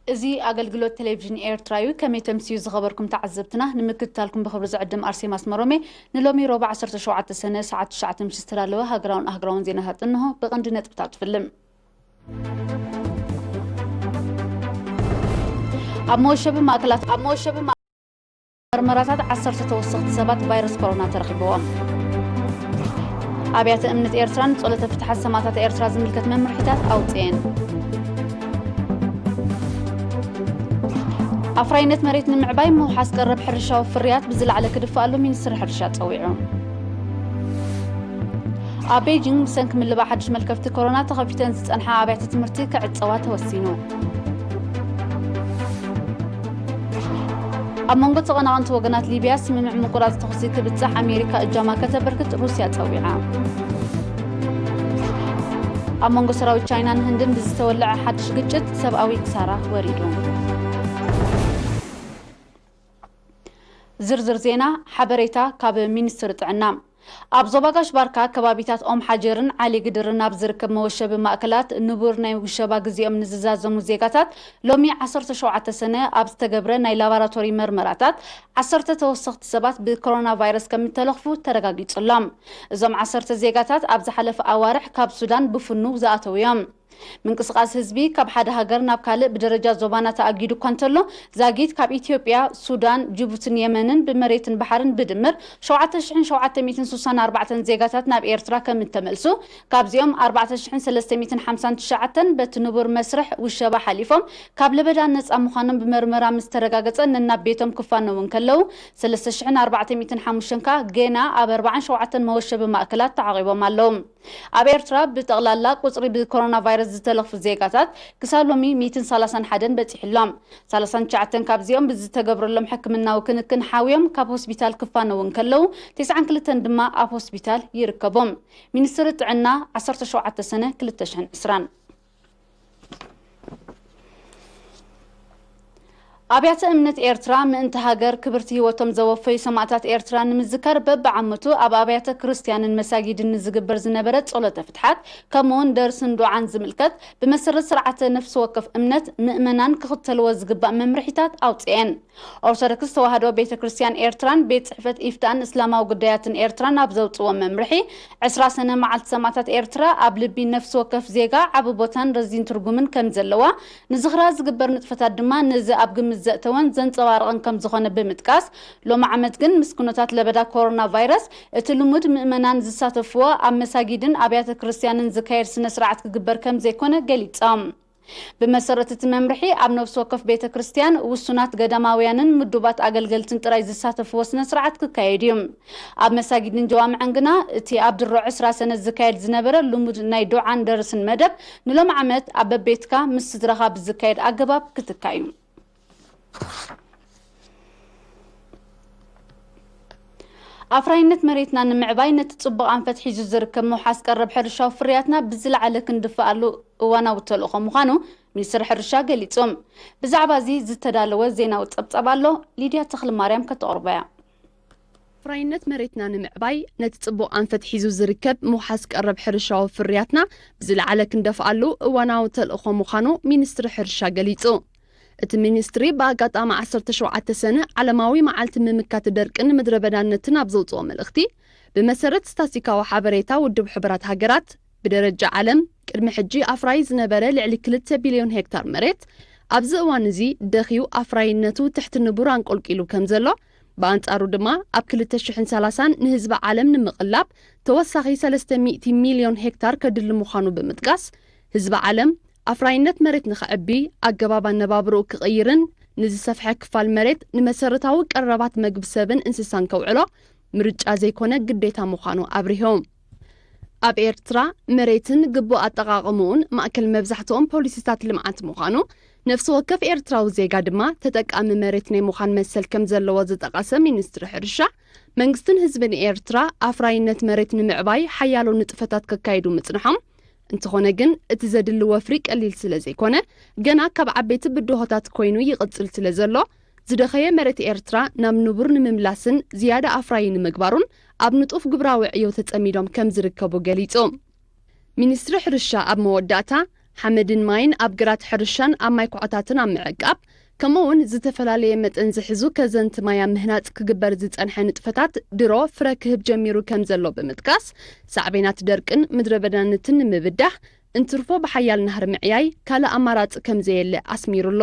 እዚ ኣገልግሎት ቴሌቪዥን ኤርትራ እዩ። ከመይ ተምስዩ ዝኸበርኩም ተዓዘብትና፣ ንምክትታልኩም ብኽብሪ ዝዕድም ኣርሴማ ኣስመሮሜ። ንሎሚ ሮባ ዓሰርተ ሸውዓተ ሰነ ሰዓት ትሽዓተ ምሽት ዝተዳለወ ሃገራውን ኣህጉራውን ዜናታት እንሆ። ብቐንዲ ነጥብታት ትፍልም። ኣብ መወሸቢ ማእከላት ኣብ መወሸቢ መርመራታት ዓሰርተ ተወሰኽቲ ሰባት ቫይረስ ኮሮና ተረኺብዎም። ኣብያተ እምነት ኤርትራን ጸሎተ ፍትሓት ሰማእታት ኤርትራ ዝምልከት መምርሒታት ኣውጽኤን። ኣፍራይነት መሬት ንምዕባይ ምውሓስ ቀረብ ሕርሻዊ ፍርያት ብዝለዓለ ክድፍኣሉ ሚኒስትሪ ሕርሻ ጸዊዑ። ኣብ ቤጂንግ ብሰንኪ ምልባእ ሓድሽ መልከፍቲ ኮሮና ተኸፊተን ዝጸንሓ ኣብያተ ትምህርቲ ክዕጸዋ ተወሲኑ። ኣብ መንጎ ተቐናቐንቲ ወገናት ሊብያ ስምምዕ ምቁራጽ ተኹሲ ክብጻሕ ኣሜሪካ እጃማ ከተበርክት ሩስያ ጸዊዓ። ኣብ መንጎ ሰራዊት ቻይናን ህንድን ብዝተወለዐ ሓድሽ ግጭት ሰብኣዊ ክሳራ ወሪዱ። ዝርዝር ዜና። ሓበሬታ ካብ ሚኒስትሪ ጥዕና። ኣብ ዞባ ጋሽ ባርካ ከባቢታት ኦም ሓጀርን ዓሊ ግድርን ኣብ ዝርከብ መወሸቢ ማእከላት ንቡር ናይ ውሸባ ግዜኦም ንዝዛዘሙ ዜጋታት ሎሚ ዓሰርተ ሸውዓተ ሰነ ኣብ ዝተገብረ ናይ ላቦራቶሪ መርመራታት ዓሰርተ ተወሰኽቲ ሰባት ብኮሮና ቫይረስ ከም እተለኽፉ ተረጋጊጹ ኣሎ። እዞም ዓሰርተ ዜጋታት ኣብ ዝሓለፈ ኣዋርሕ ካብ ሱዳን ብፍኑ ዝኣተዉ እዮም። ምንቅስቓስ ህዝቢ ካብ ሓደ ሃገር ናብ ካልእ ብደረጃ ዞባና ተኣጊዱ እኳ እንተሎ፣ ዛጊት ካብ ኢትዮጵያ፣ ሱዳን፣ ጅቡትን የመንን ብመሬትን ባሕርን ብድምር ሸውዓተ ሽሕን ሸውዓተ ሚእትን ስሳን ኣርባዕተን ዜጋታት ናብ ኤርትራ ከም እተመልሱ፣ ካብዚኦም ኣርባዕተ ሽሕን ሰለስተ ሚእትን ሓምሳን ትሽዓተን በቲ ንቡር መስርሕ ውሸባ ሓሊፎም ካብ ለበዳ ነጻ ምዃኖም ብመርመራ ምስ ተረጋገጸ ነናብ ቤቶም ክፋነዉ እንከለዉ፣ ሰለስተ ሽሕን ኣርባዕተ ሚእትን ሓሙሽተን ከኣ ገና ኣብ ኣርባዓን ሸውዓተን መወሸቢ ማእከላት ተዓቒቦም ኣለዉ። ኣብ ኤርትራ ብጠቕላላ ቁጽሪ ብኮሮና ቫይረስ ዝተለኽፉ ዜጋታት ክሳብ ሎሚ ሚእትን ሰላሳን ሓደን በጺሑ ኣሎ። ሰላሳን ትሽዓተን ካብዚኦም ብዝተገብረሎም ሕክምናዊ ክንክን ሓውዮም ካብ ሆስፒታል ክፋነዉ እንከለዉ፣ ተስዓን ክልተን ድማ ኣብ ሆስፒታል ይርከቡ። ሚኒስትሪ ጥዕና ዓሰርተ ሸውዓተ ሰነ ክልተ ሽሕን ዕስራን። ኣብያተ እምነት ኤርትራ ምእንቲ ሃገር ክብርቲ ህይወቶም ዘወፈዩ ሰማእታት ኤርትራ ንምዝካር በብዓመቱ ኣብ ኣብያተ ክርስትያንን መሳጊድን ንዝግበር ዝነበረ ጸሎተ ፍትሓት ከምኡውን ደርስን ዱዓን ዝምልከት ብመሰረት ስርዓተ ነፍሲ ወከፍ እምነት ምእመናን ክኽተልዎ ዝግባእ መምርሒታት ኣውጽኤን። ኦርቶዶክስ ተዋህዶ ቤተ ክርስትያን ኤርትራን ቤት ጽሕፈት ኢፍታን እስላማዊ ጉዳያትን ኤርትራን ኣብ ዘውጽዎ መምርሒ ዕስራ ሰነ መዓልቲ ሰማእታት ኤርትራ ኣብ ልቢ ነፍሲ ወከፍ ዜጋ ዓቢ ቦታን ረዚን ትርጉምን ከም ዘለዋ ንዝኽራ ዝግበር ንጥፈታት ድማ ነዚ ኣብ ግምት ዘእተወን ዘንጸባርቕን ከም ዝኾነ ብምጥቃስ፣ ሎሚ ዓመት ግን ምስ ኩነታት ለበዳ ኮሮና ቫይረስ እቲ ልሙድ ምእመናን ዝሳተፍዎ ኣብ መሳጊድን ኣብያተ ክርስትያንን ዝካየድ ስነ ስርዓት ክግበር ከም ዘይኮነ ገሊጾም። ብመሰረት እቲ መምርሒ ኣብ ነፍሲ ወከፍ ቤተ ክርስትያን ውሱናት ገዳማውያንን ምዱባት ኣገልገልትን ጥራይ ዝሳተፍዎ ስነ ስርዓት ክካየድ እዩ። ኣብ መሳጊድን ጀዋምዕን ግና እቲ ኣብ ድሮ ዕስራ ሰነ ዝካየድ ዝነበረ ልሙድ ናይ ዱዓን ደርስን መደብ ንሎም ዓመት ኣብ በቤትካ ምስ ስድራኻ ብዝካየድ ኣገባብ ክትካ እዩ። ኣፍራይነት መሬትና ንምዕባይ ነቲ ጽቡቕ ኣንፈት ሒዙ ዝርከብ ምውሓስ ቀረብ ሕርሻዊ ፍርያትና ብዝለዓለ ክንድፍኣሉ እዋናዊ ተልእኾ ምዃኑ ሚኒስትሪ ሕርሻ ገሊጹ። ብዛዕባ እዚ ዝተዳለወ ዜናዊ ጸብጻብ ኣሎ፣ ሊድያ ተኽለማርያም ከተቕርቦ እያ። ኣፍራይነት መሬትና ንምዕባይ ነቲ ጽቡቕ ኣንፈት ሒዙ ዝርከብ ምውሓስ ቀረብ ሕርሻዊ ፍርያትና ብዝለዓለ ክንደፍኣሉ እዋናዊ ተልእኾ ምዃኑ ሚኒስትሪ ሕርሻ ገሊጹ። እቲ ሚኒስትሪ ብኣጋጣሚ ዓሰርተ ሸውዓተ ሰነ ዓለማዊ መዓልቲ ምምካት ደርቅን ምድረ በዳነትን ኣብ ዘውጽኦ መልእኽቲ፣ ብመሰረት ስታስቲካዊ ሓበሬታ ውድብ ሕቡራት ሃገራት፣ ብደረጃ ዓለም ቅድሚ ሕጂ ኣፍራዪ ዝነበረ ልዕሊ ክልተ ቢልዮን ሄክታር መሬት፣ ኣብዚ እዋን እዚ ደኺዩ ኣፍራይነቱ ትሕቲ ንቡር ኣንቆልቂሉ ከም ዘሎ፣ ብኣንጻሩ ድማ ኣብ ክልተ ሽሕን ሰላሳን ንህዝቢ ዓለም ንምቕላብ ተወሳኺ ሰለስተ ሚእቲ ሚልዮን ሄክታር ከድሊ ምዃኑ ብምጥቃስ፣ ህዝቢ ዓለም ኣፍራይነት መሬት ንኸዕቢ፣ ኣገባብ ኣነባብርኡ ክቕይርን ንዝሰፍሐ ክፋል መሬት ንመሰረታዊ ቀረባት መግቢ ሰብን እንስሳን ከውዕሎ ምርጫ ዘይኮነ ግዴታ ምዃኑ ኣብሪሆም። ኣብ ኤርትራ መሬትን ግቡእ ኣጠቓቕምኡን ማእከል መብዛሕትኦም ፖሊሲታት ልምዓት ምዃኑ፣ ነፍሲ ወከፍ ኤርትራዊ ዜጋ ድማ ተጠቃሚ መሬት ናይ ምዃን መሰል ከም ዘለዎ ዝጠቐሰ ሚኒስትሪ ሕርሻ፣ መንግስትን ህዝብን ኤርትራ ኣፍራይነት መሬት ንምዕባይ ሓያሎ ንጥፈታት ከካይዱ ምጽንሖም፣ እንተኾነ ግን እቲ ዘድሊ ወፍሪ ቀሊል ስለ ዘይኮነ፣ ገና ካብ ዓበይቲ ብድሆታት ኮይኑ ይቕጽል ስለ ዘሎ፣ ዝደኸየ መሬት ኤርትራ ናብ ንቡር ንምምላስን ዝያዳ ኣፍራዪ ንምግባሩን ኣብ ንጡፍ ግብራዊ ዕዮ ተጸሚዶም ከም ዝርከቡ ገሊጹ። ሚኒስትሪ ሕርሻ ኣብ መወዳእታ፣ ሓመድን ማይን ኣብ ግራት ሕርሻን ኣብ ማይ ኩዖታትን ኣብ ምዕቃብ፣ ከምኡ እውን ዝተፈላለየ መጠን ዝሕዙ ከዘንቲ ማይ ኣብ ምህናጽ ክግበር ዝጸንሐ ንጥፈታት ድሮ ፍረ ክህብ ጀሚሩ ከም ዘሎ ብምጥቃስ፣ ሳዕቤናት ደርቅን ምድረ በዳነትን ንምብዳህ እንትርፎ ብሓያል ናህሪ ምዕያይ ካልእ ኣማራጺ ከም ዘየለ ኣስሚሩሉ።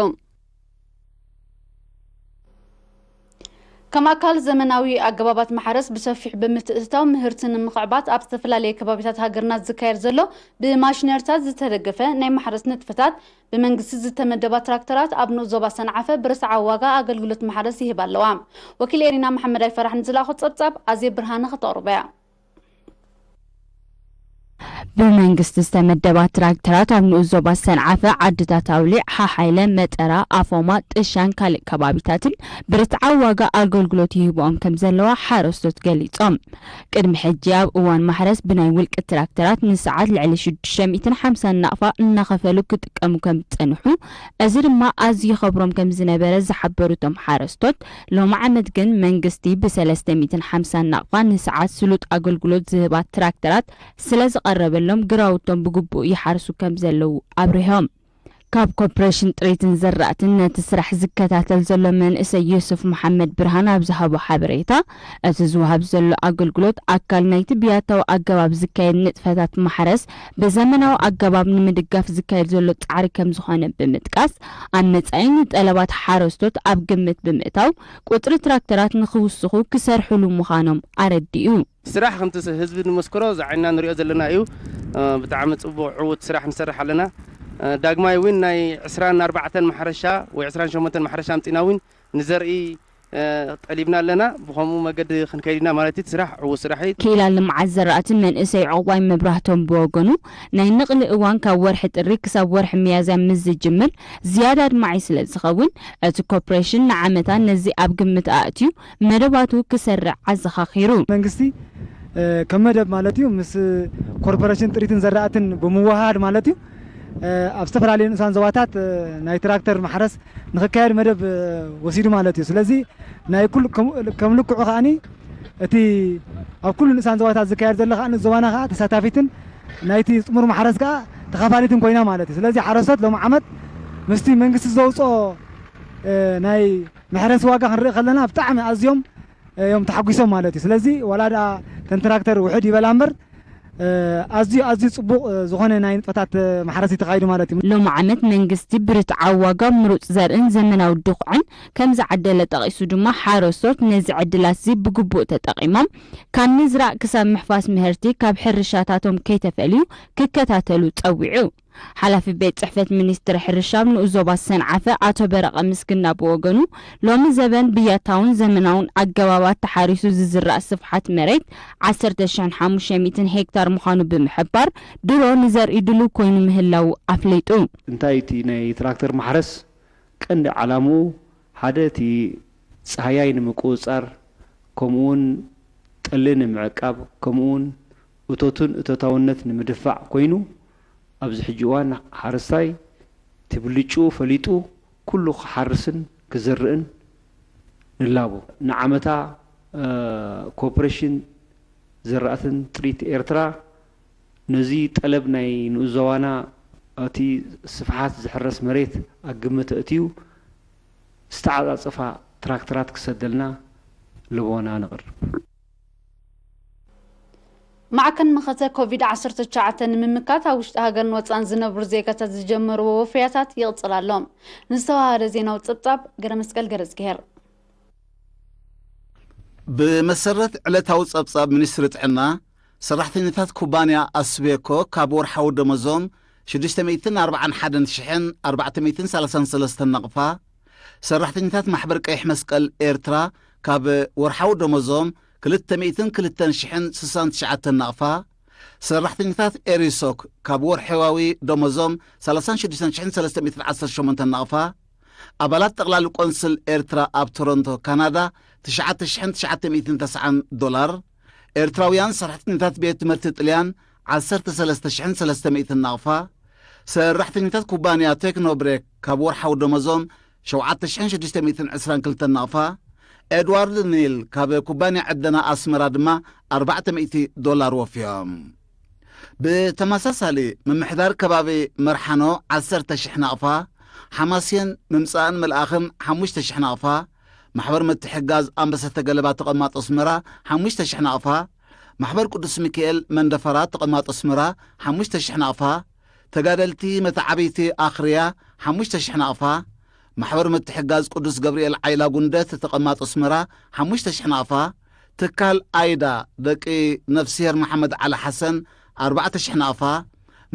ከም ኣካል ዘመናዊ ኣገባባት ማሕረስ ብሰፊሕ ብምትእትታው ምህርቲ ንምኽዕባት ኣብ ዝተፈላለየ ከባቢታት ሃገርና ዝካየድ ዘሎ ብማሽነሪታት ዝተደገፈ ናይ ማሕረስ ንጥፈታት ብመንግስቲ ዝተመደባ ትራክተራት ኣብ ንኡስ ዞባ ሰንዓፈ ብርትዓዊ ዋጋ ኣገልግሎት ማሕረስ ይህባ ኣለዋ። ወኪል ኤሪና መሓመድ ኣይፈራሕ ንዝለኣኾ ጸብጻብ ኣዜብ ብርሃነ ከተቕርቦ እያ። ብመንግስቲ ዝተመደባ ትራክተራት ኣብ ንኡስ ዞባ ሰንዓፈ ዓድታት ኣውሊዕ፣ ሓሓይለ፣ መጠራ፣ ኣፎማ፣ ጥሻን ካልእ ከባቢታትን ብርትዓዊ ዋጋ ኣገልግሎት ይህብኦም ከም ዘለዋ ሓረስቶት ገሊጾም። ቅድሚ ሕጂ ኣብ እዋን ማሕረስ ብናይ ውልቂ ትራክተራት ንሰዓት ልዕሊ ሽዱሽተ ሚእትን ሓምሳን ናቕፋ እናኸፈሉ ክጥቀሙ ከም ዝጸንሑ፣ እዚ ድማ ኣዝዩ ይኸብሮም ከም ዝነበረ ዝሓበሩ እቶም ሓረስቶት፣ ሎሚ ዓመት ግን መንግስቲ ብሰለስተ ሚእትን ሓምሳን ናቕፋ ንሰዓት ስሉጥ ኣገልግሎት ዝህባ ትራክተራት ስለ ዝቐረበሎም ግራውቶም ብግቡእ ይሓርሱ ከም ዘለዉ ኣብሪሆም። ካብ ኮርፖሬሽን ጥሪትን ዘራእትን ነቲ ስራሕ ዝከታተል ዘሎ መንእሰይ ዩሱፍ መሓመድ ብርሃን ኣብ ዝሃቦ ሓበሬታ፣ እቲ ዝወሃብ ዘሎ ኣገልግሎት ኣካል ናይቲ ብያታዊ ኣገባብ ዝካየድ ንጥፈታት ማሕረስ ብዘመናዊ ኣገባብ ንምድጋፍ ዝካየድ ዘሎ ጻዕሪ ከም ዝኾነ ብምጥቃስ፣ ኣብ መጻኢ ንጠለባት ሓረስቶት ኣብ ግምት ብምእታው ቁጽሪ ትራክተራት ንኽውስኹ ክሰርሕሉ ምዃኖም ኣረዲኡ። ስራሕ ከምቲ ህዝቢ ንመስክሮ ዝዓይንና ንሪኦ ዘለና እዩ። ብጣዕሚ ፅቡቕ ዕዉት ስራሕ ንሰርሕ ኣለና። ዳግማይ እውን ናይ ዕስራን ኣርባዕተን ማሕረሻ ወይ ዕስራን ሸሞንተን ማሕረሻ ኣምፂና እውን ንዘርኢ ጠሊብና ኣለና። ብኸምኡ መገዲ ክንከይድ ኢና ማለት እዩ። እቲ ስራሕ ዕዉት ስራሕ እዩ። ክኢላ ልምዓት ዘራእቲ መንእሰይ ዕቑባይ መብራህቶም ብወገኑ፣ ናይ ንቕሊ እዋን ካብ ወርሒ ጥሪ ክሳብ ወርሒ ሚያዝያ ምስ ዝጅምር ዝያዳ ኣድማዒ ስለ ዝኸውን፣ እቲ ኮርፖሬሽን ንዓመታ ነዚ ኣብ ግምት ኣእትዩ መደባቱ ክሰርዕ ኣዘኻኺሩ። መንግስቲ ከም መደብ ማለት እዩ ምስ ኮርፖሬሽን ጥሪትን ዘራእትን ብምውህሃድ ማለት እዩ ኣብ ዝተፈላለዩ ንኡሳን ዞባታት ናይ ትራክተር ማሕረስ ንኽካየድ መደብ ወሲዱ ማለት እዩ። ስለዚ ናይ ኩሉ ከም ልክዑ ከዓኒ እቲ ኣብ ኩሉ ንኡሳን ዞባታት ዝካየድ ዘሎ ከዓ ንኡስ ዞባና ከዓ ተሳታፊትን ናይቲ ጥሙር ማሕረስ ከዓ ተኻፋሊትን ኮይና ማለት እዩ። ስለዚ ሓረስቶት ሎም ዓመት ምስቲ መንግስቲ ዘውፅኦ ናይ መሕረሲ ዋጋ ክንርኢ ከለና ብጣዕሚ ኣዝዮም እዮም ተሓጒሶም ማለት እዩ። ስለዚ ዋላ ደኣ ተን ትራክተር ውሕድ ይበላ እምበር ኣዝዩ ኣዝዩ ፅቡቕ ዝኾነ ናይ ንጥፈታት ማሕረሲ ተኻይዱ ማለት እዩ። ሎሚ ዓመት መንግስቲ ብርትዓዊ ዋጋ ምሩፅ ዘርእን ዘመናዊ ድኹዕን ከም ዝዓደለ ጠቒሱ ድማ ሓረስቶት ነዚ ዕድላት እዚ ብግቡእ ተጠቒሞም ካብ ምዝራእ ክሳብ ምሕፋስ ምህርቲ ካብ ሕርሻታቶም ከይተፈልዩ ክከታተሉ ፀዊዑ። ሓላፊ ቤት ፅሕፈት ሚኒስትሪ ሕርሻ ኣብ ንኡስ ዞባ ሰንዓፈ ኣቶ በረቐ ምስግና ብወገኑ፣ ሎሚ ዘበን ብያታውን ዘመናውን ኣገባባት ተሓሪሱ ዝዝራእ ስፍሓት መሬት ዓሰርተ ሽሕን ሓሙሽተ ሚእትን ሄክታር ምዃኑ ብምሕባር፣ ድሮ ንዘርኢ ድሉው ኮይኑ ምህላዉ ኣፍሊጡ። እንታይ እቲ ናይ ትራክተር ማሕረስ ቀንዲ ዓላምኡ ሓደ እቲ ፃህያይ ንምቁፅፃር ከምኡ እውን ጠሊ ንምዕቃብ ከምኡ እውን እቶትን እቶታውነት ንምድፋዕ ኮይኑ ኣብዚ ሕጂ እዋን ሓረስታይ እቲ ብልጭኡ ፈሊጡ ኩሉ ክሓርስን ክዘርእን ንላቦ። ንዓመታ ኮርፖሬሽን ዘራእትን ጥሪት ኤርትራ ነዚ ጠለብ ናይ ንኡስ ዞባና እቲ ስፍሓት ዝሕረስ መሬት ኣብ ግምት ኣእትዩ ዝተዓጻጸፋ ትራክተራት ክሰደልና ልቦና ነቕርብ። ማዕከን መኸተ ኮቪድ ዓሰርተ ትሽዓተ ንምምካት ኣብ ውሽጢ ሃገርን ወፃእን ዝነብሩ ዜጋታት ዝጀመርዎ ወፍያታት ይቕፅል ኣሎ። ንዝተዋሃደ ዜናዊ ፀብፃብ ገረመስቀል ገረዝግሄር። ብመሰረት ዕለታዊ ጸብጻብ ሚኒስትሪ ጥዕና፣ ሰራሕተኛታት ኩባንያ ኣስቤኮ ካብ ወርሓዊ ደመዞም ሽዱሽተ ሚእትን ኣርባዓን ሓደን ሽሕን ኣርባዕተ ሚእትን ሰላሳን ሰለስተን ናቕፋ፣ ሰራሕተኛታት ማሕበር ቀይሕ መስቀል ኤርትራ ካብ ወርሓዊ ደመዞም ክልተ ሚእትን ክልተን ሽሕን ስሳን ትሽዓተን ናቕፋ፣ ሰራሕተኛታት ኤሪሶክ ካብ ወርሕዋዊ ደመዞም ሰላሳን ሽዱሽተን ሽሕን ሰለስተ ሚእትን ዓሰርተ ሸሞንተን ናቕፋ፣ ኣባላት ጠቕላሊ ቆንስል ኤርትራ ኣብ ቶሮንቶ ካናዳ ትሽዓተ ሽሕን ትሽዓተ ሚእትን ተስዓን ዶላር፣ ኤርትራውያን ሰራሕተኛታት ቤት ትምህርቲ ጥልያን ዓሰርተ ሰለስተ ሽሕን ሰለስተ ሚእትን ናቕፋ፣ ሰራሕተኛታት ኩባንያ ቴክኖብሬክ ካብ ወርሓዊ ደመዞም ሸውዓተ ሽሕን ሽዱሽተ ሚእትን ዕስራን ክልተን ናቕፋ፣ ኤድዋርድ ኒል ካብ ኩባንያ ዕደና ኣስመራ ድማ ኣርባዕተ ሚእቲ ዶላር ወፍዮም። ብተመሳሳሊ፣ ምምሕዳር ከባቢ መርሓኖ ዓሰርተ ሽሕ ናቕፋ፣ ሓማስየን ምምጻእን ምልኣኽን ሓሙሽተ ሽሕ ናቕፋ፣ ማሕበር ምትሕጋዝ ኣንበሰተ ገለባ ተቐማጦ ኣስመራ ሓሙሽተ ሽሕ ናቕፋ፣ ማሕበር ቅዱስ ሚካኤል መንደፈራ ተቐማጦ ኣስመራ ሓሙሽተ ሽሕ ናቕፋ፣ ተጋደልቲ መተዓብይቲ ኣኽርያ ሓሙሽተ ሽሕ ናቕፋ፣ ማሕበር ምትሕጋዝ ቅዱስ ገብርኤል ዓይላ ጉንደት ተቐማጦ ኣስመራ ሓሙሽተ ሽሕ ናቕፋ፣ ትካል ኣይዳ ደቂ ነፍስሄር መሓመድ ዓሊ ሓሰን ኣርባዕተ ሽሕ ናቕፋ፣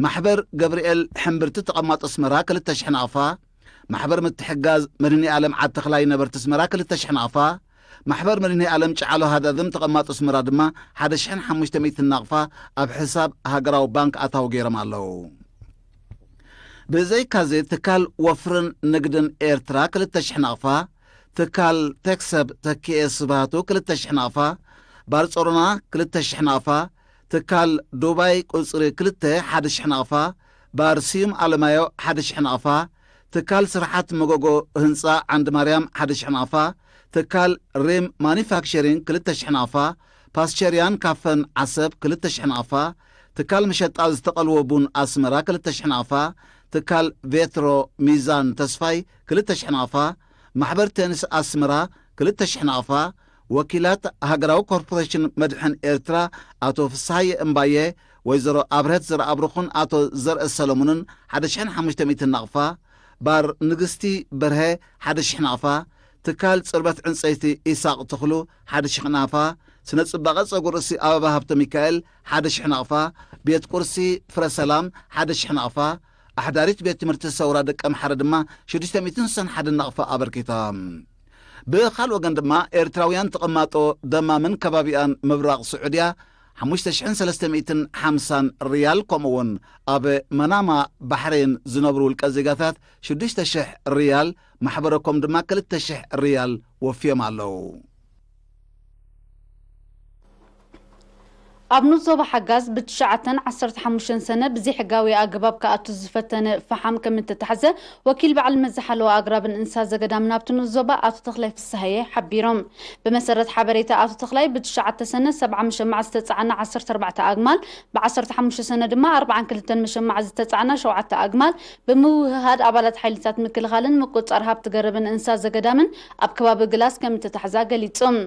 ማሕበር ገብርኤል ሕምብርቲ ተቐማጦ ኣስመራ ክልተ ሽሕ ናቕፋ፣ ማሕበር ምትሕጋዝ መድህኒ ዓለም ዓድ ተኽላይ ነበርቲ ኣስመራ ክልተ ሽሕ ናቕፋ፣ ማሕበር መድህኒ ዓለም ጫዕሎ ሃዳድም ተቐማጦ ኣስመራ ድማ ሓደ ሽሕን ሓሙሽተ ሚእትን ናቕፋ ኣብ ሕሳብ ሃገራዊ ባንክ ኣታዊ ገይሮም ኣለዉ። ብዘይካዚ ትካል ወፍርን ንግድን ኤርትራ ክልተ ሽሕ ናቕፋ፣ ትካል ቴክሰብ ተኪኤ ስብሃቱ ክልተ ሽሕ ናቕፋ፣ ባርጾሮና ክልተ ሽሕ ናቕፋ፣ ትካል ዱባይ ቁጽሪ ክልተ ሓደ ሽሕ ናቕፋ፣ ባር ስዩም ኣለማዮ ሓደ ሽሕ ናቕፋ፣ ትካል ስርሓት መጎጎ ህንጻ ዓንዲ ማርያም ሓደ ሽሕ ናቕፋ፣ ትካል ሪም ማኒፋክቸሪንግ ክልተ ሽሕ ናቕፋ፣ ፓስቸርያን ካፈን ዓሰብ ክልተ ሽሕ ናቕፋ፣ ትካል መሸጣ ዝተቐልወ ቡን ኣስመራ ክልተ ሽሕ ናቕፋ፣ ትካል ቬትሮ ሚዛን ተስፋይ ክልተ ሽሕ ናቕፋ፣ ማሕበር ቴኒስ ኣስመራ ክልተ ሽሕ ናቕፋ፣ ወኪላት ሃገራዊ ኮርፖሬሽን መድሕን ኤርትራ ኣቶ ፍስሃየ እምባየ፣ ወይዘሮ ኣብርሀት ዘርኣብሩኽን ኣቶ ዘርአ ሰለሙንን ሓደ ሽሕን ሓሙሽተ ሚእትን ናቕፋ፣ ባር ንግስቲ በርሀ ሓደ ሽሕ ናቕፋ፣ ትካል ጽርበት ዕንጸይቲ ኢሳቕ ተኽሉ ሓደ ሽሕ ናቕፋ፣ ስነ ጽባቐ ጸጉር ርእሲ ኣበባ ሃብተ ሚካኤል ሓደ ሽሕ ናቕፋ፣ ቤት ቁርሲ ፍረ ሰላም ሓደ ሽሕ ናቕፋ፣ ኣሕዳሪት ቤት ትምህርቲ ሰውራ ደቀምሓረ ድማ ሽዱሽተ ሚእትን ስሳን ሓደን ናቕፋ ኣበርኪታ። ብኻልእ ወገን ድማ ኤርትራውያን ተቐማጦ ደማምን ከባቢኣን ምብራቕ ስዑድያ ሓሙሽተ ሽሕን ሰለስተ ሚእትን ሓምሳን ሪያል፣ ከምኡ እውን ኣብ መናማ ባሕሬን ዝነብሩ ውልቀ ዜጋታት ሽዱሽተ ሽሕ ሪያል፣ ማሕበረኮም ድማ ክልተ ሽሕ ሪያል ወፍዮም ኣለዉ። ኣብ ንኡስ ዞባ ሓጋዝ ብትሽዓተን ዓሰርተ ሓሙሽተን ሰነ ብዘይሕጋዊ ኣገባብ ክኣቱ ዝፈተነ ፈሓም ከም እተታሕዘ ወኪል በዓል መዚ ሓለዋ ኣግራብን እንስሳ ዘገዳምን ኣብቲ ንኡስ ዞባ ኣቶ ተኽላይ ፍስሃየ ሓቢሮም። ብመሰረት ሓበሬታ ኣቶ ተኽላይ፣ ብትሽዓተ ሰነ ሰብዓ መሸማዕ ዝተጻዕና ዓሰርተ ኣርባዕተ ኣግማል፣ ብዓሰርተ ሓሙሽተ ሰነ ድማ ኣርባዓን ክልተን መሸማዕ ዝተጻዕና ሸውዓተ ኣግማል ብምውህሃድ ኣባላት ሓይልታት ምክልኻልን ምቁጽጻር ሃብቲ ገረብን እንስሳ ዘገዳምን ኣብ ከባቢ ግላስ ከም እተታሕዛ ገሊጾም።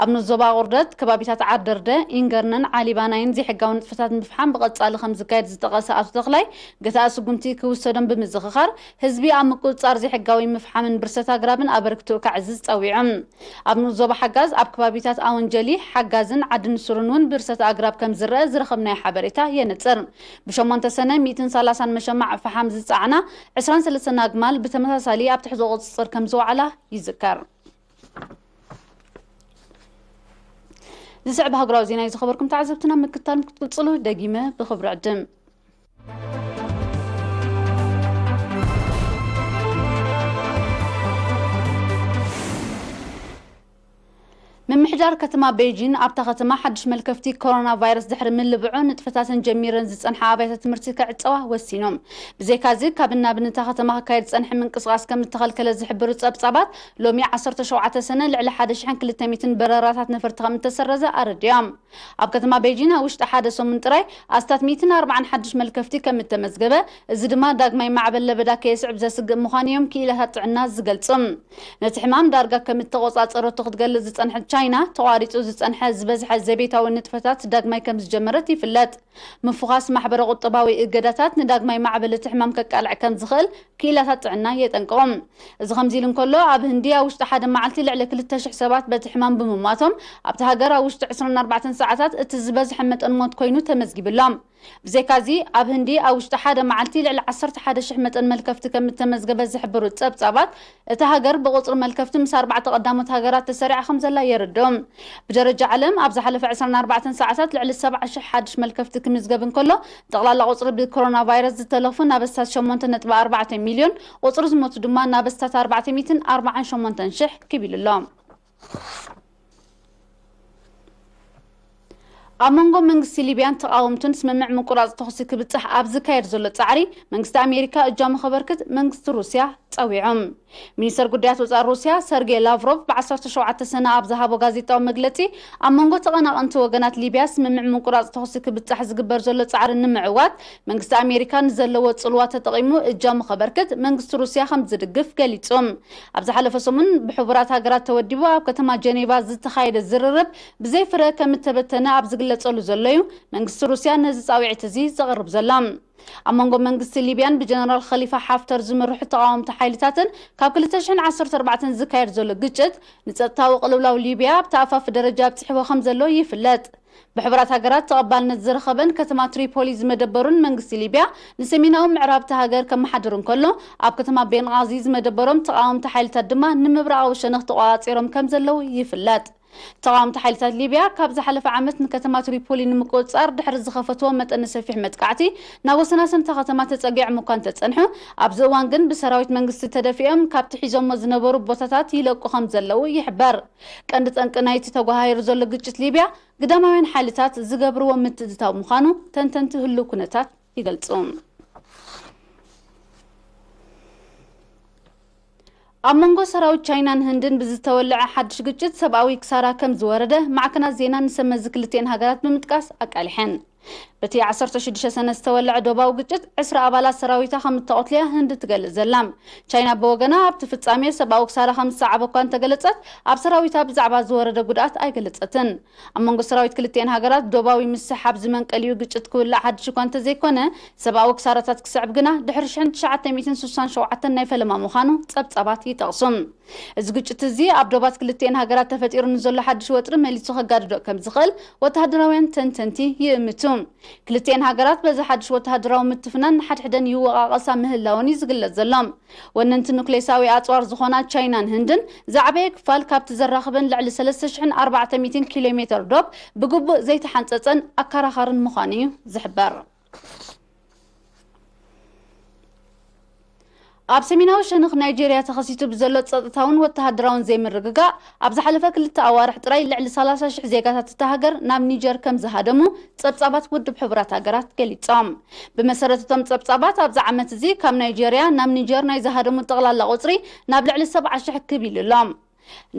ኣብ ንኡስ ዞባ ቁርደት ከባቢታት ዓደርደ፣ ኢንገርነን ዓሊባናይን ዘይሕጋዊ ንጥፈታት ምፍሓም ብቐጻሊ ከም ዝካየድ ዝጠቐሰ ኣቶ ተኽላይ፣ ገታኢ ስጉምቲ ክውሰዶም ብምዝኽኻር፣ ህዝቢ ኣብ ምቁጽጻር ዘይሕጋዊ ምፍሓምን ብርሰት ኣግራብን ኣበርክትኡ ከዕዝዝ ጸዊዖም። ኣብ ንኡስ ዞባ ሓጋዝ ኣብ ከባቢታት ኣወንጀሊ፣ ሓጋዝን ዓዲ ንሱርን እውን ብርሰት ኣግራብ ከም ዝረአ ዝረኸብናዮ ሓበሬታ የነጽር። ብሸሞንተ ሰነ ሚእትን ሰላሳን መሸማዕ ፈሓም ዝጸዓና ዕስራን ሰለስተን ኣግማል ብተመሳሳሊ ኣብ ትሕቲ ቁጽጽር ከም ዝወዓላ ይዝከር። ዝስዕብ ሃገራዊ ዜና እዩ ዝኸበርኩም ተዓዘብትና ምክታል ክትቅጽሉ ደጊመ ብኽብሪ ዕድም። ምምሕዳር ከተማ ቤጂን ኣብታ ከተማ ሓድሽ መልከፍቲ ኮሮና ቫይረስ ድሕሪ ምልብዖ ንጥፈታተን ጀሚረን ዝጸንሓ ኣብያተ ትምህርቲ ክዕጸዋ ወሲኖም። ብዘይካዚ ካብ እናብ ንታ ከተማ ክካየድ ዝጸንሐ ምንቅስቓስ ከም እተኸልከለ ዝሕብሩ ጸብጻባት ሎሚ ዓሰርተ ሸውዓተ ሰነ ልዕሊ ሓደ ሽሕን ክልተ ሚእትን በረራታት ነፈርቲ ከም እተሰረዘ ኣረዲኦም። ኣብ ከተማ ቤጂን ኣብ ውሽጢ ሓደ ሰሙን ጥራይ ኣስታት ሚእትን ኣርባዓን ሓድሽ መልከፍቲ ከም እተመዝገበ፣ እዚ ድማ ዳግማይ ማዕበል ለበዳ ከየስዕብ ዘስግእ ምዃኑ እዮም ክኢላታት ጥዕና ዝገልጹ። ነቲ ሕማም ዳርጋ ከም እተቖጻጸረቶ ክትገልጽ ዝጸንሐት ቻይና፣ ተቋሪጹ ዝጸንሐ ዝበዝሐ ዘቤታዊ ንጥፈታት ዳግማይ ከም ዝጀመረት ይፍለጥ። ምፍዃስ ማሕበረ ቁጠባዊ እገዳታት ንዳግማይ ማዕበል እቲ ሕማም ከቃልዕ ከም ዝኽእል ክኢላታት ጥዕና የጠንቅቑ። እዚ ከምዚ ኢሉ እንከሎ፣ ኣብ ህንዲ ኣብ ውሽጢ ሓደ መዓልቲ ልዕሊ ክልተ ሽሕ ሰባት በቲ ሕማም ብምሟቶም፣ ኣብቲ ሃገር ኣብ ውሽጢ ዕስራን ኣርባዕተን ሰዓታት እቲ ዝበዝሐ መጠን ሞት ኮይኑ ተመዝጊቡ ኣሎ። ብዘይካዚ፣ ኣብ ህንዲ ኣብ ውሽጢ ሓደ መዓልቲ ልዕሊ ዓሰርተ ሓደ ሽሕ መጠን መልከፍቲ ከም እተመዝገበ ዝሕብሩ ጸብጻባት፣ እታ ሃገር ብቁጽሪ መልከፍቲ ምስ ኣርባዕተ ቀዳሞት ሃገራት ተሰሪዓ ከም ዘላ የረድኡ። ብደረጃ ዓለም፣ ኣብ ዝሓለፈ ዕስራን ኣርባዕተን ሰዓታት ልዕሊ ሰብዓ ሽሕ ሓድሽ መልከፍቲ ክምዝገብ እንከሎ፣ ጠቕላላ ቁጽሪ ብኮሮና ቫይረስ ዝተለኽፉ ናብ ኣስታት ሸሞንተ ነጥቢ ኣርባዕተ ሚልዮን፣ ቁጽሪ ዝሞቱ ድማ ናብ ኣስታት ኣርባዕተ ሚእትን ኣርባዓን ሸሞንተን ሽሕ ክብ ኢሉ ኣሎ። ኣብ መንጎ መንግስቲ ሊብያን ተቓወምቱን ስምምዕ ምቁራጽ ተኹሲ ክብጻሕ ኣብ ዝካየድ ዘሎ ጻዕሪ፣ መንግስቲ ኣሜሪካ እጃሙ ከበርክት መንግስቲ ሩስያ ጸዊዖም። ሚኒስተር ጉዳያት ወጻኢ ሩስያ ሰርጌይ ላቭሮቭ ብ ዓሰርተ ሸውዓተ ሰነ ኣብ ዝሃቦ ጋዜጣዊ መግለጺ፣ ኣብ መንጎ ተቐናቐንቲ ወገናት ሊብያ ስምምዕ ምቁራጽ ተኹሲ ክብጻሕ ዝግበር ዘሎ ጻዕሪ ንምዕዋት መንግስቲ ኣሜሪካ ንዘለዎ ጽልዋ ተጠቒሙ እጃሙ ከበርክት መንግስቲ ሩስያ ከም ዝድግፍ ገሊጹ። ኣብ ዝሓለፈ ሰሙን ብሕቡራት ሃገራት ተወዲቡ ኣብ ከተማ ጀኔቫ ዝተኻየደ ዝርርብ ብዘይ ፍረ ከም እተበተነ ኣብ ዝግለጸሉ ዘሎ እዩ መንግስቲ ሩስያ ነዚ ጻውዒት እዚ ዘቕርብ ዘሎ። ኣብ መንጎ መንግስቲ ሊብያን ብጀነራል ኸሊፋ ሓፍተር ዝምርሑ ተቓወምቲ ሓይልታትን ካብ ክልተ ሽሕን ዓሰርተ ኣርባዕተን ዝካየድ ዘሎ ግጭት ንጸጥታዊ ቅልውላው ሊብያ ኣብቲ ኣፋፍ ደረጃ ኣብጽሕዎ ከም ዘሎ ይፍለጥ። ብሕቡራት ሃገራት ተቐባልነት ዝረኸበን ከተማ ትሪፖሊ ዝመደበሩን መንግስቲ ሊብያ ንሰሜናዊ ምዕራብ እታ ሃገር ከመሓድር እንከሎ፣ ኣብ ከተማ ቤንቓዚ ዝመደበሮም ተቓወምቲ ሓይልታት ድማ ንምብራቓዊ ሸነኽ ተቖጻጺሮም ከም ዘለዉ ይፍለጥ። ተቓወምቲ ሓይልታት ሊብያ ካብ ዝሓለፈ ዓመት ንከተማ ትሪፖሊ ንምቁጽጻር ድሕሪ ዝኸፈትዎ መጠነ ሰፊሕ መጥቃዕቲ ናብ ወሰናስን እታ ከተማ ተጸጊዖም እኳ እንተጸንሑ፣ ኣብዚ እዋን ግን ብሰራዊት መንግስቲ ተደፊኦም ካብቲ ሒዞሞ ዝነበሩ ቦታታት ይለቁ ከም ዘለዉ ይሕበር። ቀንዲ ጠንቂ ናይቲ ተጓሃሂሩ ዘሎ ግጭት ሊብያ ግዳማውያን ሓይልታት ዝገብርዎ ምትእትታው ምዃኑ ተንተንቲ ህሉው ኩነታት ይገልጹ። ኣብ መንጎ ሰራዊት ቻይናን ህንድን ብዝተወልዐ ሓድሽ ግጭት ሰብኣዊ ክሳራ ከም ዝወረደ ማዕከናት ዜና ንሰመዚ ክልቲኤን ሃገራት ብምጥቃስ ኣቃሊሐን። በቲ ዓሰርተ ሽዱሽተ ሰነ ዝተወልዐ ዶባዊ ግጭት ዕስራ ኣባላት ሰራዊታ ከም እተቐትሉ'ያ ህንዲ ትገልጽ ዘላ። ቻይና ብወገና ኣብቲ ፍጻሜ ሰብኣዊ ክሳራ ከም ዝሰዓበ እኳ እንተገለጸት፣ ኣብ ሰራዊታ ብዛዕባ ዝወረደ ጉድኣት ኣይገለጸትን። ኣብ መንጎ ሰራዊት ክልቲኤን ሃገራት ዶባዊ ምስሕሓብ ዝመንቀሊኡ ግጭት ክውላዕ ሓድሽ እኳ እንተዘይኮነ፣ ሰብኣዊ ክሳራታት ክስዕብ ግና ድሕሪ ሽሕን ትሽዓተ ሚእትን ስሳን ሸውዓተን ናይ ፈለማ ምዃኑ ጸብጻባት ይጠቕሱ። እዚ ግጭት እዚ ኣብ ዶባት ክልቲኤን ሃገራት ተፈጢሩ ንዘሎ ሓድሽ ወጥሪ መሊሱ ከጋድዶ ከም ዝኽእል ወተሃደራውያን ተንተንቲ ይእምቱ። ክልቲኤን ሃገራት በዚ ሓድሽ ወተሃደራዊ ምትፍናን ንሓድሕደን ይወቓቐሳ ምህላወን እዩ ዝግለጽ ዘሎ። ወነንቲ ኑክሌሳዊ ኣጽዋር ዝኾና ቻይናን ህንድን ዝዓበየ ክፋል ካብቲ ዘራኽበን ልዕሊ ሰለስተ ሽሕን ኣርባዕተ ሚእትን ኪሎ ሜተር ዶብ ብግቡእ ዘይተሓንጸጸን ኣከራኻርን ምዃኑ እዩ ዝሕበር። ኣብ ሰሜናዊ ሸነኽ ናይጄርያ ተኸሲቱ ብዘሎ ጸጥታውን ወተሃደራውን ዘይምርግጋእ፣ ኣብ ዝሓለፈ ክልተ ኣዋርሕ ጥራይ ልዕሊ ሰላሳ ሽሕ ዜጋታት እታ ሃገር ናብ ኒጀር ከም ዝሃደሙ ጸብጻባት ውድብ ሕቡራት ሃገራት ገሊጾም። ብመሰረት እቶም ጸብጻባት፣ ኣብዚ ዓመት እዚ ካብ ናይጄርያ ናብ ኒጀር ናይ ዝሃደሙ ጠቕላላ ቁጽሪ ናብ ልዕሊ ሰብዓ ሽሕ ክብ ኢሉ ኣሎ።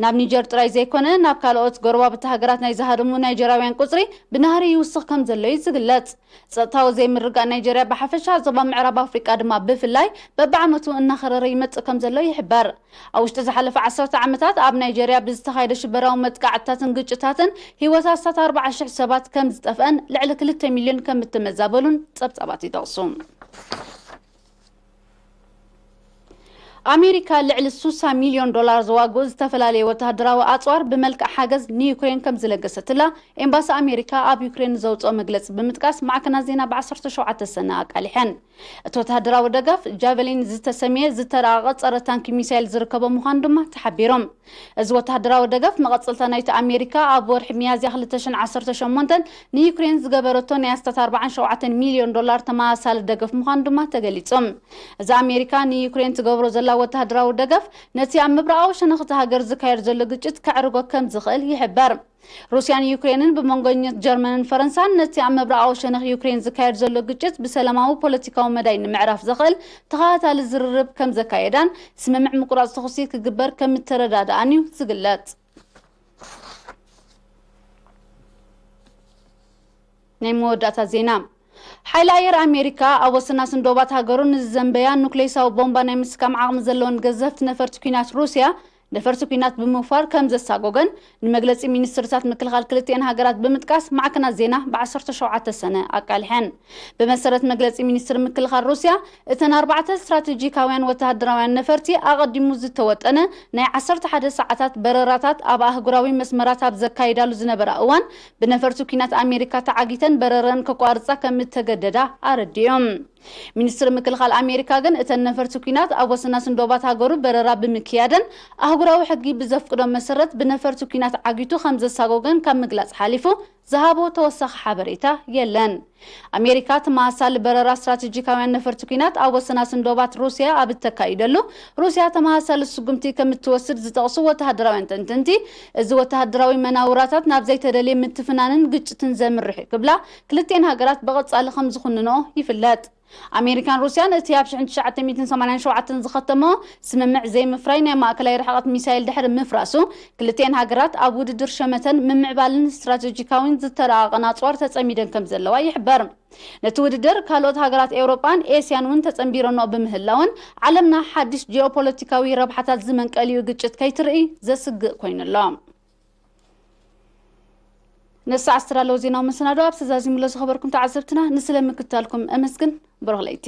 ናብ ኒጀር ጥራይ ዘይኮነ፣ ናብ ካልኦት ጎረባብቲ ሃገራት ናይ ዝሃደሙ ናይጀራውያን ቁጽሪ ብናህሪ ይውስኽ ከም ዘሎ እዩ ዝግለጽ። ጸጥታዊ ዘይምርግጋእ ናይጀርያ ብሓፈሻ፣ ዞባ ምዕራብ ኣፍሪቃ ድማ ብፍላይ በብዓመቱ እናኸረረ ይመጽእ ከም ዘሎ ይሕበር። ኣብ ውሽጢ ዝሓለፈ ዓሰርተ ዓመታት ኣብ ናይጀርያ ብዝተኻየደ ሽበራዊ መጥቃዕትታትን ግጭታትን ህይወት ኣስታት ኣርባዓ ሽሕ ሰባት ከም ዝጠፍአን ልዕሊ ክልተ ሚልዮን ከም እተመዛበሉን ጸብጻባት ይጠቕሱ። ኣሜሪካ ልዕሊ ስሳ ሚልዮን ዶላር ዝዋግኡ ዝተፈላለየ ወተሃደራዊ ኣጽዋር ብመልክዕ ሓገዝ ንዩክሬን ከም ዝለገሰትላ ኤምባሲ ኣሜሪካ ኣብ ዩክሬን ዘውጽኦ መግለጺ ብምጥቃስ ማዕከናት ዜና ብ ዓሰርተ ሸውዓተ ሰነ ኣቃሊሐን። እቲ ወተሃደራዊ ደገፍ ጃቨሊን ዝተሰምየ ዝተራቐቐ ጸረ ታንኪ ሚሳይል ዝርከቦ ምዃኑ ድማ ተሓቢሮም። እዚ ወተሃደራዊ ደገፍ መቐጸልታ ናይቲ ኣሜሪካ ኣብ ወርሒ ሚያዝያ ክልተ ሽሕን ዓሰርተ ሸሞንተን ንዩክሬን ዝገበረቶ ናይ ኣስታት ኣርባዓን ሸውዓተን ሚልዮን ዶላር ተመሳሳሊ ደገፍ ምዃኑ ድማ ተገሊጹ። እዚ ኣሜሪካ ንዩክሬን ትገብሮ ዘላ ወተሃደራዊ ደገፍ ነቲ ኣብ ምብራቓዊ ሸነኽ እታ ሃገር ዝካየድ ዘሎ ግጭት ከዕርጎ ከም ዝኽእል ይሕበር። ሩስያን ዩክሬንን ብመንጎኛት ጀርመንን ፈረንሳን ነቲ ኣብ ምብራቓዊ ሸነኽ ዩክሬን ዝካየድ ዘሎ ግጭት ብሰላማዊ ፖለቲካዊ መዳይ ንምዕራፍ ዘኽእል ተኸታታሊ ዝርርብ ከም ዘካየዳን ስምምዕ ምቁራጽ ተኹሲ ክግበር ከም እተረዳድኣን እዩ ዝግለጽ። ናይ መወዳእታ ዜና። ሓይሊ ኣየር ኣሜሪካ ኣብ ወሰናስን ዶባት ሃገሩ ንዝዘንበያ ኑክሌሳዊ ቦምባ ናይ ምስካም ዓቕሚ ዘለወን ገዘፍቲ ነፈርቲ ኲናት ሩስያ፣ ነፈርቲ ኲናት ብምውፋር ከም ዘሳጎገን ንመግለጺ ሚኒስትርታት ምክልኻል ክልቲኤን ሃገራት ብምጥቃስ ማዕከናት ዜና ብ ዓሰርተ ሸውዓተ ሰነ ኣቃሊሐን። ብመሰረት መግለጺ ሚኒስትሪ ምክልኻል ሩስያ፣ እተን ኣርባዕተ ስትራቴጂካውያን ወተሃደራውያን ነፈርቲ ኣቐዲሙ ዝተወጠነ ናይ ዓሰርተ ሓደ ሰዓታት በረራታት ኣብ ኣህጉራዊ መስመራት ኣብ ዘካይዳሉ ዝነበራ እዋን፣ ብነፈርቲ ኲናት ኣሜሪካ ተዓጊተን በረረን ከቋርጻ ከም እተገደዳ ኣረዲኦም። ሚኒስትሪ ምክልኻል ኣሜሪካ ግን፣ እተን ነፈርቲ ኲናት ኣብ ወሰናስን ዶባት ሃገሩ በረራ ብምክያደን፣ ኣህጉራዊ ሕጊ ብዘፍቅዶ መሰረት ብነፈርቲ ኲናት ዓጊቱ ከም ዘሳጎገን ካብ ምግላጽ ሓሊፉ ዝሃቦ ተወሳኺ ሓበሬታ የለን። ኣሜሪካ ተመሳሳሊ በረራ ስትራቴጂካውያን ነፈርቲ ኲናት ኣብ ወሰናስን ዶባት ሩስያ ኣብ እተካይደሉ፣ ሩስያ ተመሳሳሊ ስጉምቲ ከም እትወስድ ዝጠቕሱ ወተሃደራውያን ተንተንቲ፣ እዚ ወተሃደራዊ መናውራታት ናብ ዘይተደልየ ምትፍናንን ግጭትን ዘምርሕ እዩ ክብላ ክልቲኤን ሃገራት ብቐጻሊ ከም ዝኹንንኦ ይፍለጥ። ኣሜሪካን ሩስያን እቲ ኣብ ሽሕን ትሽዓተ ሚእትን ሰማንያን ሸውዓተን ዝኸተመ ስምምዕ ዘይምፍራይ ናይ ማእከላይ ርሕቐት ሚሳይል ድሕሪ ምፍራሱ፣ ክልቲኤን ሃገራት ኣብ ውድድር ሸመተን ምምዕባልን ስትራቴጂካዊን ዝተረቐቐን ኣጽዋር ተጸሚደን ከም ዘለዋ ይሕበር። ነቲ ውድድር ካልኦት ሃገራት ኤውሮጳን ኤስያን እውን ተጸንቢረንኦ ብምህላውን፣ ዓለምና ሓድሽ ጂኦፖለቲካዊ ረብሓታት ዝመንቀሊኡ ግጭት ከይትርኢ ዘስግእ ኮይኑ ኣሎ። ንሰዓት ዝተዳለወ ዜናዊ መሰናዶ ኣብ ተዛዚሙሎ ዝኸበርኩም ተዓዘብትና ንስለ ምክታልኩም እመስግን። ብሩኽ ለይቲ።